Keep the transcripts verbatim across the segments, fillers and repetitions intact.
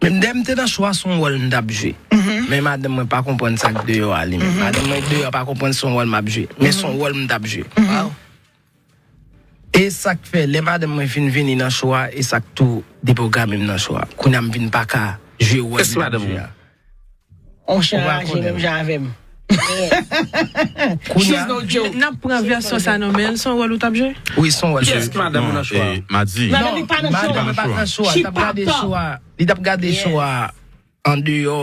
Menm lè m te nan cho a, se yon wòl m t ap jwe. Men madanm mwen pa konprann sa k deyò a li menm. Madanm mwen deyò a pa konprann se yon wòl m ap jwe. Men se yon wòl m t ap jwe. E sa k fè, lè madanm mwen fin vini nan cho a, e sa k tou depwograme m nan cho a. Kounye a m vin pa ka jwe wòl m t ap jwe a. On chan raje menm jan avè m. Kounye a, n ap pran vèsyon sa non, men se yon wòl ou t ap jwe? Wi, se yon wòl. Kiyès ki madanm ou nan cho a? Madi. Madanm li pa nan cho a. Madanm mwen pa t nan cho a. Li t ap gade cho a. Li t ap gade cho a andeyò.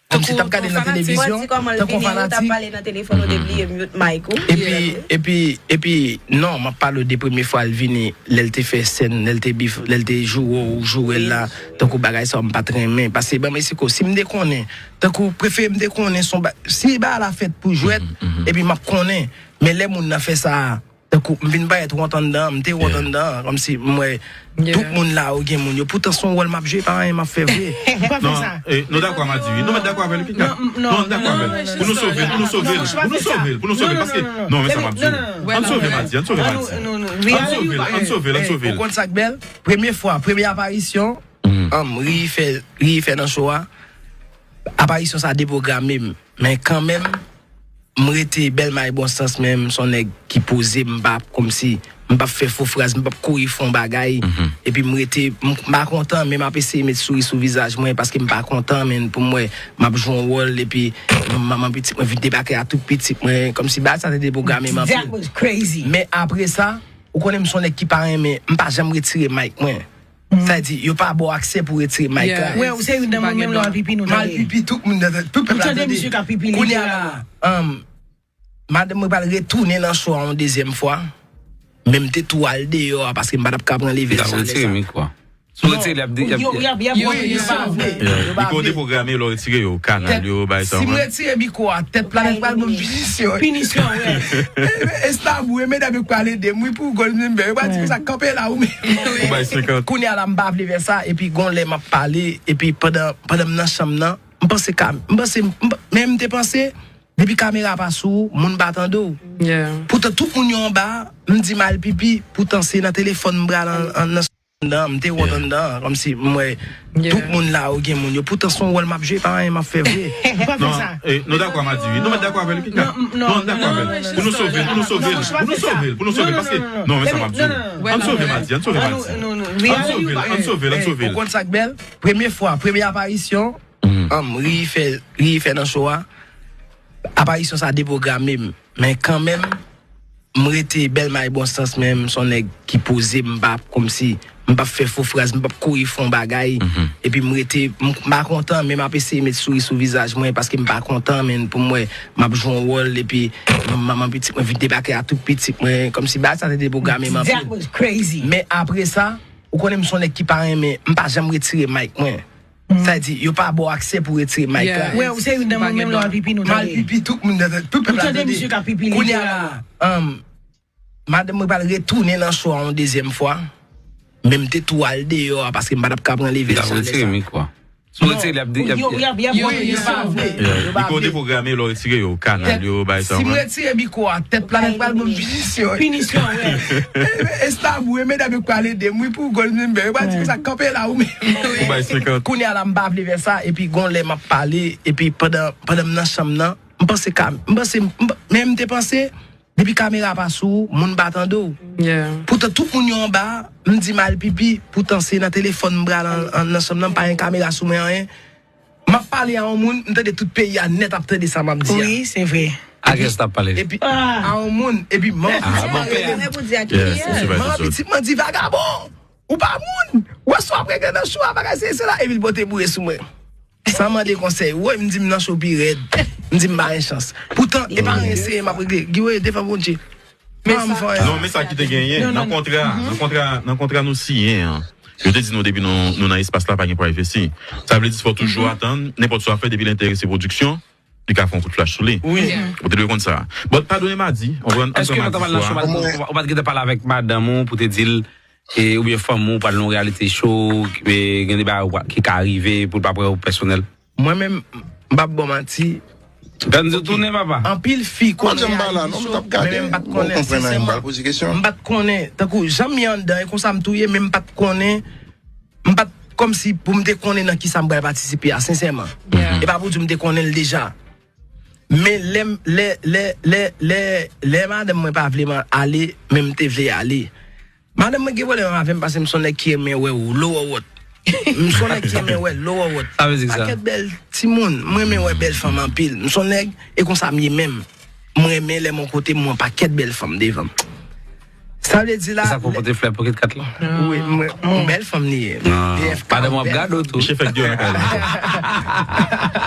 Kòmsi li t ap gade nan televizyon. Tankou fanatik. Mwen di kòman l vini, ou t ap pale nan telefòn, ou te bliye mute mic ou. Epi, epi, epi, non, m ap pale w de premye fwa l vini, lè l te fè sèn, lè l te bif, lè l te joure w, ou joure l la, tankou bagay sa yo m pa t renmen. Paske ban m esiko, si m te konnen, tankou prefere m te konnen, se yon ba, si bagay la fèt pou jwèt, epi m ap konnen. Men lè moun nan fè sa, tankou m vin parèt wont anndan, m te wont anndan, kòmsi m wè tout moun la yo gen moun yo. Poutan se yon wòl m ap jwe, pa anyen m ap fè vre. Ou pa fè sa. Nou dakò a Madi wi. Nou mèt dakò avè l. Non, nou dakò avè l. Pou nou sove l, pou nou sove l. Pou nou sove l, pou nou sove l. Paske, non, men sa m ap di w. Ann sove Madi, ann sove Madi. Ann sove l, ann sove l, ann sove l. Ou konn sa k bèl? Premye fwa, premye aparisyon, anm, Riri fè, Riri fè nan cho a. Aparisyon sa depwograme m. Men kanmenm, m rete bèl may bon sans, men m se yon nèg ki poze, m pa kòmsi, m p ap fè fo fraz, m p ap kouri fè yon bagay. Epi m rete, m m pa kontan, men m ap eseye met souri sou vizaj mwen, paske m pa kontan, men pou m wè, m ap jwe yon wòl, epi manman pitit mwen vin debake a tout pitit mwen, kòmsi bagay sa te depwograme m anpil. That was crazy. Men apre sa, ou konnen m se yon nèg ki pa renmen, m pa janm retire mic mwen. Sa di, yo pa ba w aksè pou retire mic la. Wè, ou se youn nan moun menm lè w al pipi, nou M al tande. Pipi, tout moun nan, tout pèp la Tande tande. Misye k ap pipi, Kounye a literal. La, um, madanm mwen pral retounen nan cho a yon dezyèm fwa. Men m te tou al deyò a paske m pa t ap ka pran leve l sa lè sa. Mikwo a. Si w retire l, y ap di. Y ap, Yo, y ap, y ap, Wi, yo pa vle. Yo pa Mikwo vle. Depwograme lè w retire yo, kanal yo, bay sa. Si m retire mikwo a, tèt planèt pral ban m pinisyon. Pinisyon, wi. Estabou, e medam yo k pral ede m, wi, pou gòl m, yo pral di konsa kanpe la ou menm. Ou bay senkant. Kounye a la, m pa vle fè sa, epi gon lè m ap pale, epi pandan, pandan m nan chanm nan, m panse ka, m panse, m pa- men m te panse, depi kamera pa sou ou, moun pa tande w. Poutan tout moun yo anba, m di m al pipi, poutan se nan telefòn m pral an- an- nan anndan, m te wont anndan, kòmsi m wè tout moun la yo gen moun yo. Poutan se yon wòl m ap jwe, pa anyen m ap fè vre. Ou pa fè sa. Nou dakò a Madi wi. Nou mèt dakò avè l. Non, nou dakò avè l. Pou nou sove l, pou nou sove l. Pou nou sove l, pou nou sove l. Paske, non, men sa m ap di w. Ann sove Madi, ann sove Madi. Ann sove l, ann sove l, ann sove l. Ou konn sa k bèl? Premye fwa, premye aparisyon, anm, Riri fè, Riri fè nan cho a. Aparisyon sa depwograme m. Men kanmenm, m rete bèl may bon sans, men m se yon nèg ki poze, m pa kòmsi, m p ap fè fo fraz, m p ap kouri fè yon bagay. Epi m rete, m m pa kontan, men m ap eseye met souri sou vizaj mwen, paske m pa kontan, men pou m wè, m ap jwe yon wòl, epi manman pitit mwen vin debake a tout pitit mwen, kòmsi bagay sa te depwograme m anpil. That was crazy. Men apre sa, ou konnen m se yon nèg ki pa renmen, m pa janm retire mic mwen. Sa di, yo pa ba w aksè pou retire mic la. Wè, ou se youn nan moun menm lè w al pipi, nou M al tande. Pipi, tout moun nan, tout pèp la Tande tande. Misye k ap pipi, Kounye a la, literal. Madanm mwen pral retounen nan cho a yon dezyèm fwa. Men m te tou al deyò a paske m pa t ap ka pran leve l sa lè sa. Mikwo a. Si w retire l, y ap di. Y ap, Yo, y ap, y ap, Yo, yo pa vle. Yo pa Mikwo vle. Depwograme lè w retire yo, kanal yo, bay sa. Si m retire mikwo a, tèt planèt pral ban m pinisyon. Pinisyon, wè. Estabou, e medam yo k pral ede m, wi, pou gòl m, yo pral di konsa kanpe la ou menm. Ou bay senkant. Kounye a la, m pa vle fè sa, epi gon lè m ap pale, epi pandan, pandan m nan chanm nan, m panse ka, m panse, m pa- men m te panse, depi kamera pa sou ou, moun pa tande w. Poutan tout moun yo anba, m di m al pipi, poutan se nan telefòn m pral an- an- nan chanm nan, pa gen kamera sou mwen, anyen. M ap pale a yon moun, m tande tout peyi a nèt ap tande sa m ap di a. Wi, se vre. A kiyès t ap pale? Epi, a yon moun, epi manman pitit mwen rele m. Mwen pou di a ki yè. Manman pitit mwen di, "Vagabon, ou pa moun, wè sa w ap regle nan cho a, bagay se, se la," epi l pote boure sou mwen. San mande konsèy, woy, m di m nan cho pi rèd. M di m pa gen chans. Poutan, e pa anyen serye m ap regle. Giwoye devan Bondye. Pa m fè anyen. Non, men sa ki te genyen nan kontra, nan kontra, nan kontra nou siyen an. Yo te di nou depi nou, nou nan espas la, pa gen privacy. Sa vle di fò toujou atann, nenpòt sa w ap fè depi l enterese pwodiksyon, li ka fè yon kout flach sou li. Ou te dwe konn sa. Bon, padone Madi, on pran Èske nou ta pral nan cho, ou pa t gentan pale avèk madanm ou pou te di l, e, oubyen fanmi w pral nan yon reality show, e, gen de bagay ki ka rive pou l pa pran yo pèsonèl? Mwen menm, m p ap ba w manti. Gad nou tounen, papa. Anpil fi konnen reality show, men m pa t konnen, sensèman. M pa t konnen, tankou jan m ye anndan, e konsa m tou ye, men m pa t konnen, m pa t kòmsi pou m te konnen nan kisa m pral patisipe a, sensèman. Yeah. E pa pou di m te konnen l deja. Men lè, lè, lè, lè, lè, lè madanm mwen pa vle m ale, men m te vle ale. Madanm mwen gen pwoblèm avè m paske m se yon nèg ki renmen wè lowòwòt. M se yon nèg ki renmen wè lowòwòt. Sa vle di sa. Pakèt bèl timoun, m renmen wè bèl fanm anpil. M se yon nèg, e konsa m ye menm. M renmen lè m yon kote, m wè yon pakèt bèl fanm devan m. Sa vle di la. E sa pou pote flè pou Kit Kat la? Wi, m, m, bèl fanm li ye. Ah. Madanm w ap gade w tou. Misye fèk di yo nan kay la.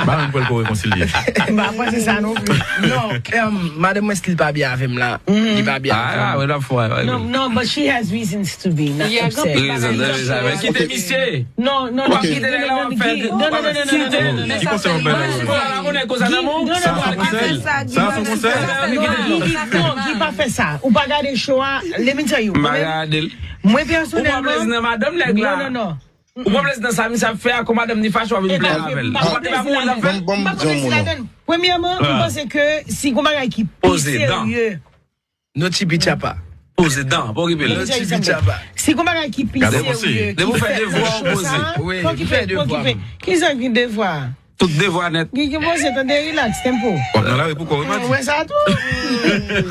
M pa menm kwè l ko rekonsilye. M pa panse sa non plis. Non, em, madanm mwen still pa byen avè m la. Li pa byen avè m. Ah, wè, l ap fè, wè. No, no, but she has reasons to be not upset. Rezon, rezon, men kite misye. Non, non, non. Ou pa kite nèg la w ap fè, w ap fè ti tèt. Ki konsèy w ap bay la? Ou pa konnen koz a lanmou? Sa se konsèy? Sa se konsèy? Guy, Guy, Guy, Guy, pa fè sa. Ou pa gade show a. Let me tell you. M pa gade l. Mwen pèsonèlman. Ou pa plezi nan madanm nèg la. Non, non, non. Ou pa plezi nan sa misye ap fè a, kon madanm ni fache w ap vin plezi avè l. Ou pa te pa pou moun l ap fè. Bon, bon, m pa plezi ladann. Premyèman, m panse ke si gon bagay ki pi serye. No chipi chapa. Poze dan, pa okipe l. No chipi chapa. Si gon bagay ki pi serye, ki fèt nan show sa, pa okipe, pa okipe. Ki sa ki devwa? Tout devwa nèt. Ki, ki poze, tande, relax, tempo. W ap nan lari pou kò w, Mati. Mwen sa tou.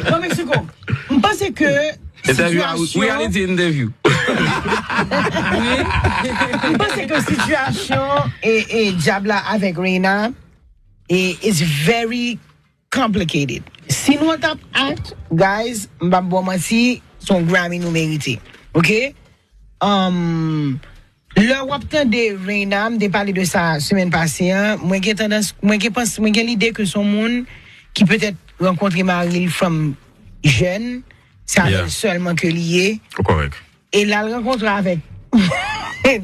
Bon, Mexico, m panse ke sitiyasyon. Interview, reality interview. M panse ke sitiyasyon e, e dyab la avèk Reina e, is very complicated. Si nou t ap act, guys, m p ap ba w manti, se yon Grammy nou merite. Oke? Um, lè w ap tande Reina, m te pale de sa semèn pase an, mwen gen tandans, mwen gen pans, mwen gen lide ke se yon moun ki petèt rankontre mari l from jèn, se avè l sèlman ke li ye. Ou kòrèk. E l al rankontre avèk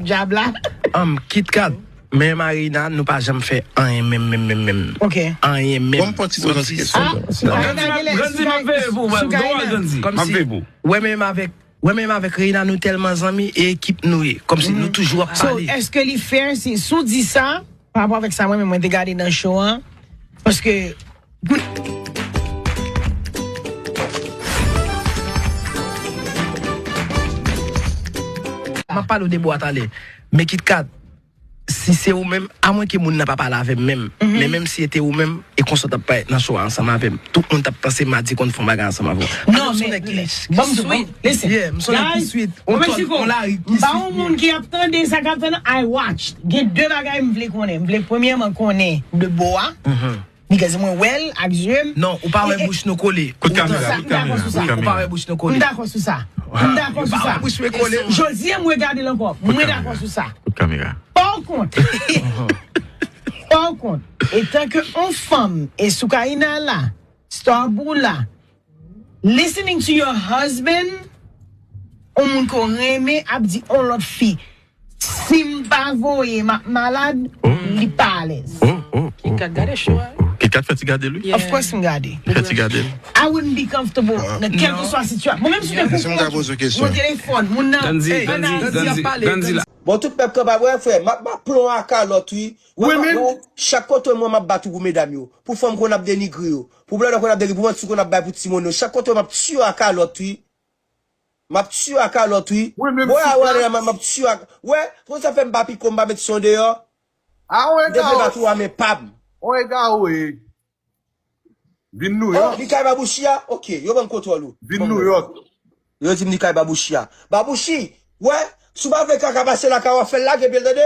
dyab la. Anm, Kit Kat, men Marina, nou pa janm fè anyen menm, menm, menm, menm. Ok. Anyen menm. Bon, m pran ti tò nan ti kesyon. Ah, Sukaina genlè, Grandi, m ap veye pou ou, Grandi. Kòmsi, wè menm avèk, wè menm avèk Reina, nou tèlman zanmi e ekip nou ye. Kòmsi nou toujou ap pale. So, èske li fair si, si w di sa, pa rapò avèk sa mwen menm mwen te gade nan show an? Paske M ap pale w de bwa talè. Men Kit Kat, si se ou menm, amwenke moun nan pa pale avè m menm, men menm si se te ou menm, e konsa w t ap parèt nan show a ansanm avè m. Tout moun t ap panse Madi konn fè yon bagay ansanm avè w. Non, men, ban m sweet. Listen. Yeah, m se yon nèg ki sweet. On ton, on lari ki sweet. M pa yon moun ki ap tande sa k ap fèt nan, I watched. Gen de bagay m vle konnen. M vle premyèman konnen de bwa. Because mwen wè l ak zye m. Non, ou pa wè bouch nou kole. Kout kamera, kout kamera, kout kamera. Ou pa wè bouch nou kole. M dakò sou sa. M dakò sou sa. Ou pa wè bouch mwen kole. Jodi a, m regade l ankò. Mwen dakò sou sa. Kout kamera. Par kont, par kont, etan ke on fanm, e Sukaina la, Starboula, listening to your husband, on moun ke w renmen ap di on lòt fi, si m pa voye, m ap malad, li pa alèz. Oh, oh, oh, Kit Kat, gade show a. Kit Kat fè ti gade l, wi. Of course, m gade. Li fè ti gade l. I wouldn't be comfortable nan kèlkeswa sitiyasyon. Mwen menm si te kou kont yon telefòn, moun nan, Gandhi, Gandhi, Gandhi, Gandhi la. Bon, tout pèp kanpe ap wè, frè, m ap bat plon a kalòt, wi. Wè, wè, chak kote mwen, m ap bat ou pou medam yo. Pou fanm konn ap denigre yo. Pou blòdè konn ap denigre, pou manti konn ap bay pou timoun yo. Chak kote m ap tiye yo a kalòt, wi. M ap tiye yo a kalòt, wi. Bò a wale la, m ap tiye yo a. Wè, konn sa fè m pa piko, m pa met son deyò. M te vle bat ou a men pa m. Vin Nouyòk. Oh, li kay Babouchi a? Ok, yo ban m kontwòl ou. Vin Nouyòk. Yo di m li kay Babouchi a. Babouchi, wè, si w pa vle kaka pase lakay ou, w ap fè l lage pye l, tande?